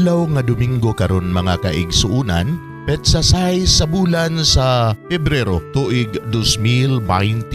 Adlaw nga Domingo karon, mga kaigsuunan, petsa 6 sa bulan sa Pebrero, tuig 2022.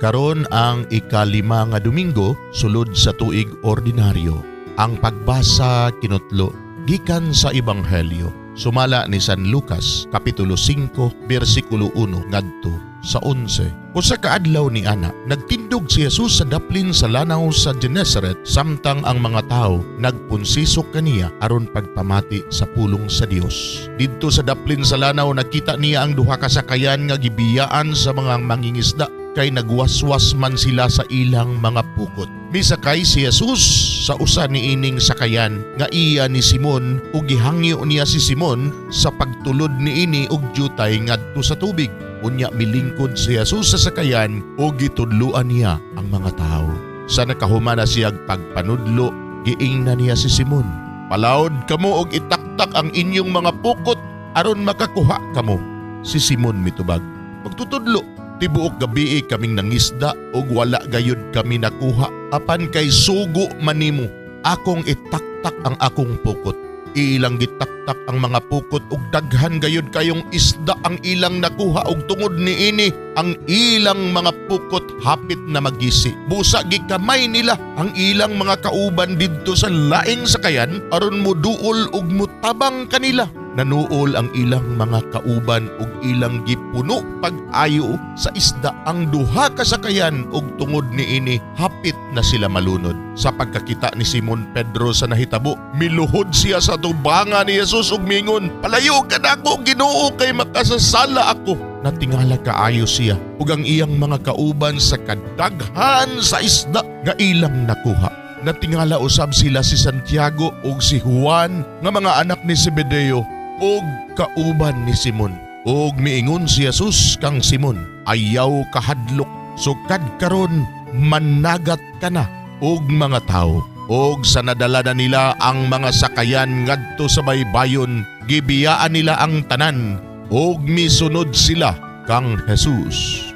Karon ang 5 nga Domingo sulod sa tuig ordinaryo. Ang pagbasa kinutlo gikan sa Ebanghelyo sumala ni San Lucas, kapitulo 5, bersikulo 1 ngadto sa 11. Usa ka adlaw ni ana, nagtindog si Jesus sa daplin sa lanaw sa Genesaret samtang ang mga tawo nagpunsisok kaniya aron pagpamati sa pulong sa Dios. Didto sa daplin sa lanaw, nakita niya ang duha ka sakayan nga gibiyaan sa mga mangingisda kay nagwaswas man sila sa ilang mga pukot. Misakay si Jesus sa usa niining sakayan nga iya ni Simon ug gihangyo niya si Simon sa pagtulod niini og jutay ngadto sa tubig. Unya milingkod si Jesus sa sakayan ug gitudloan niya ang mga tawo. Sa nakahuman na siyag pagpanudlo, giingnan niya si Simon, "Palawod kamo og itaktak ang inyong mga pukot aron makakuha kamo." Si Simon mitubag, "Magtutudlo, tibuok gabii kaming nangisda ug wala gayud kami nakuha, apan kay sugo man nimo, akong itaktak ang akong pukot." Ilang gitaktak ang mga pukot ug daghan gayud kayong isda ang ilang nakuha ug tungod niini ang ilang mga pukot hapit na magisi. Busa gikamay nila ang ilang mga kauban didto sa laing sakayan aron moduol ug motabang kanila. Nanuol ang ilang mga kauban ug ilang gipuno pag-ayo sa isda ang duha ka sakayan ug tungod niini hapit na sila malunod. Sa pagkakita ni Simon Pedro sa nahitabo, miluhod siya sa tubangan ni Jesus ug mingon, "Palayo ka nako, Ginoo, kay makasasala ako." Natingala kaayo siya ug ang iyang mga kauban sa kadaghan sa isda nga ilang nakuha. Natingala usab sila si Santiago ug si Juan nga mga anak ni Zebedeo ug kauban ni Simon. Ug miingon si Jesus kang Simon, "Ayaw kahadlok, sukad karon managat ka na og mga tawo." Og sa nadala na nila ang mga sakayan ngadto sa baybayon, gibiyaan nila ang tanan ug misunod sila kang Jesus.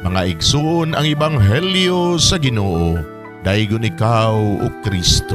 Mga igsoon, ang Ebanghelyo sa Ginoo. Daygon ikaw, o Kristo.